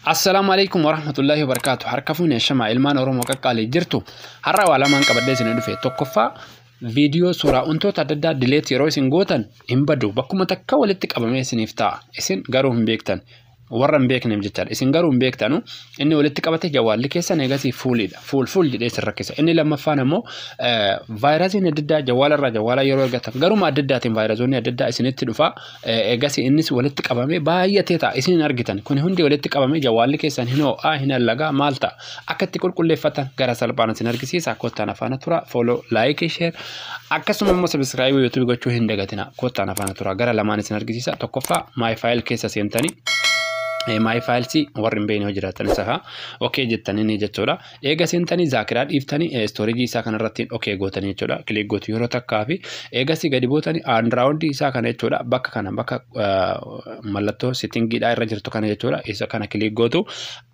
Assalaamu alaikum warahmatullahi wabarakatuh. Harka fuunee shamaa ilmaan Oromoo qaqqaalee jirtu. Har'a waa lamaan qabadhee isin dhufe. Tokkoffaa, viidiyoo, suuraa, wantoota adda addaa delete yeroo isin gootan hin badu. Bakkuma takka walitti qabamee isiniif ta'a. Isin garuu hin beektan. Warra hin beekneef jechaadha. Isin garuu hin beektanu, inni walitti qabate jawwaalli keessan eegasii fuuliidha. Full full jedhee isin rakkisa. Inni lammaffaan ammoo vaayirasiin adda addaa jawwaala irraa jawwaala yeroo argatan garuma adda addaatiin vaayirasoonni adda addaa isinitti dhufa. Eegasii innis walitti qabamee baay'atee ta'a. Isin hin argitan. Kuni hundi walitti qabamee jawwaalli keessan hin ho'aa, hin allagaa, maal ta'a. Akka itti qulqulleeffatan gara salphaan isin argisiisa. Kottaan afaana tura. Follow, like, share, akkasuma immoo subscribe YouTube gochuu hin dagatina. Kottaan afaana tura. Gara lamaan isin argisiisa. Tokkoffaa, my file keessa seentanii, my files warri hin beekne yoo jiraatan isa haa okay jettanii ni jechuudha. Eega seentanii zaakiraa dhiiftanii storage isaa kanarratti okay gootanii jechuudha. Click gootu yeroo takkaa fi eegasii gadi buutanii Android isaa kana jechuudha. Bakka kana, bakka mallattoo settingiidhaa irra jirtu kana jechuudha. Isa kana click gootu.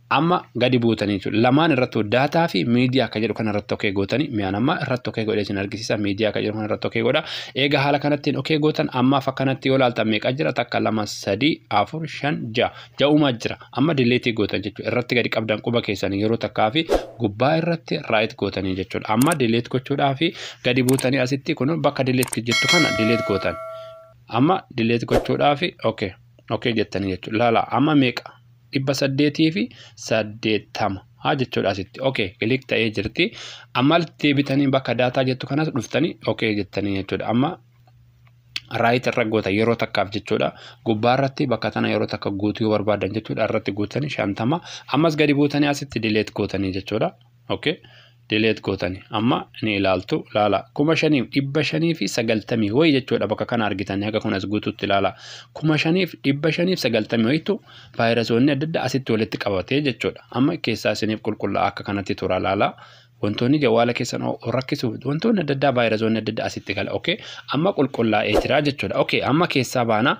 Amma gadi buutanii jechuudha. Lamaan irrattuu data fi media akka jedhu kana irratti okay gootanii, mi'aan amma irratti okay godhee isin argisiisa. Media akka jedhu kana irratti okay godha. Eega haala kanattiin okay gootan, ammaaf akkanatti yoo ilaaltan meeqa jira? Takka, lama, sadii, afur, shan, ja'a. Ja'umaa jira. Amma delete gootan jechuudha. Irratti gadi qabdan quba keessanii yeroo takkaa fi gubbaa irratti right gootanii jechuudha. Amma delete gochuudhaa fi gadi buutanii asitti kun bakka delete jettu kana delete gootan. Amma delete gochuudhaa fi okay jettanii jechuudha. Laala, amma meeqa? 880 haa jechuudha asitti. Okay, click ta'ee jirti. Amma deebitanii bakka data jettu kanas dhuftanii okay jettanii jechuudha. Amma right irra goota yeroo takkaaf jechuudha. Gubbaa irratti bakka tana yeroo takka guutuu yoo barbaadan jechuudha. Irratti guutanii 50. Ammas gadi buutanii asitti delete gootanii jechuudha. Okay. Delete gootanii amma ni ilaaltu. Laala, 5590 wayi jechuudha. Bakka kana argitanii haga kun as guutuutti ilaala, 5590 wayitu vaayirasoonni adda addaa asitti walitti qabatee jechuudha. Amma keessaa isiniif qulqullaa akka kanatti tura. Laala, wantoonni jawwaala keessan rakkisuuf wantoonni adda addaa, vaayirasoonni adda addaa asitti gala. Okay, amma qulqullaa'ee jira jechuudha. Okay, amma keessaa baana.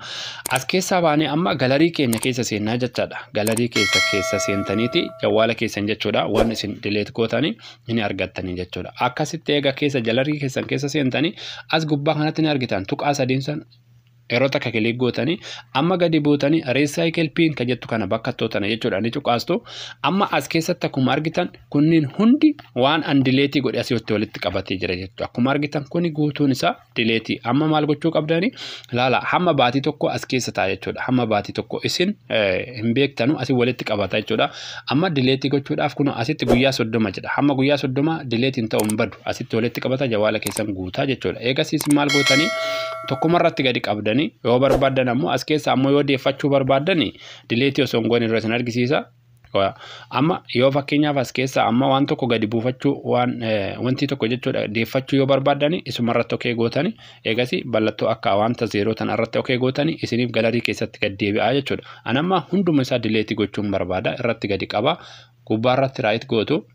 As keessaa baanee amma gallery keenya keessa seennaa jechaadha. Gallery keessa seentaniiti jawwaala keessan jechuudha. Waan isin delete gootanii ni argattanii jechuudha. Akkasitti eega keessa gallery keessan keessa seentanii, as gubbaa kanatti ni argitan tuqaa sadiin san. Yeroo takka click gootanii, amma gadi buutanii recycle bin ka jettu kana bakka tootana jechuudha ni cuqaastu. Amma as keessatti akkuma argitan kunniin hundi waan an delete godhe asitti walitti qabatee jira jechuudha. Akkuma argitan kuni guutuun isaa delete. Amma maal gochuu qabdani? Laala, hamma baatii tokko as keessa ta'a jechuudha. Hamma baatii tokko isin hin beektanu asii walitti qabata jechuudha. Amma delete gochuudhaaf kun asitti guyyaa 30 jedha. Hamma guyyaa 30 deleteiin ta'u hin badu, asitti walitti qabata, jawaala keessan guutaa jechuudha. Eegasiis maal gootanii? Tokkumarratti gadi qabdanii, yoo barbaaddan ammoo as keessa ammoo yoo deeffachuu barbaaddani, delete osoo hin goone irra isin argisiisa. Amma yoo fakkeenyaaf as keessa amma waan tokko gadi buufachuu, waan wanti tokko jechuudha, deeffachuu yoo barbaaddani, isumarratti okay gootani. Eegasii mallattoo akka wanta zeeroo tana irratti okay gootani, isiniif gallery keessatti gad deebi'aa jechuudha. An amma hunduma isaa delete gochuun barbaada. Irratti gadi qaba, gubbaa irratti right gootu.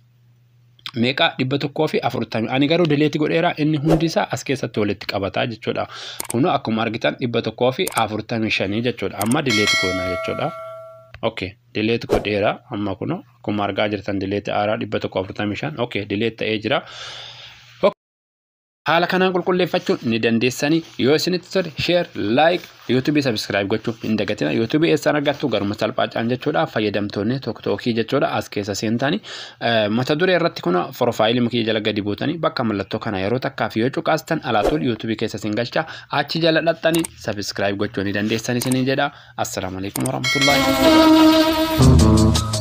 Meeqa? 140. Ani garuu delete godheera, inni hundi isaa as keessatti walitti qabataa jechuudha. Kun akkuma argitan 145 jechuudha. Amma delete goona jechuudha. Okay, delete godheera. Amma kun akkuma argaa jirtan delete aaraa 145. Okay, delete ta'ee jira. Haala kanaan qulqulleeffachuu ni dandeessanii. Yoo isinitti tole share, like, YouTube subscribe gochuu hin dagatina. YouTube eessaan argattu? Garuma salphaadhaan jechuudha. Fayyadamtoonni TikTokii jechuudha, as keessa seentanii mata duree irratti kun profile mukii jala gadi buutanii bakka mallattoo kana yeroo takkaaf yoo cuqaastan alaatuun YouTube keessa isin galcha. Achi jala dhaxxanii subscribe gochuu ni dandeessanii isiniin jedha. Assalaamu alaikum warahmatullahi wabarakatuh.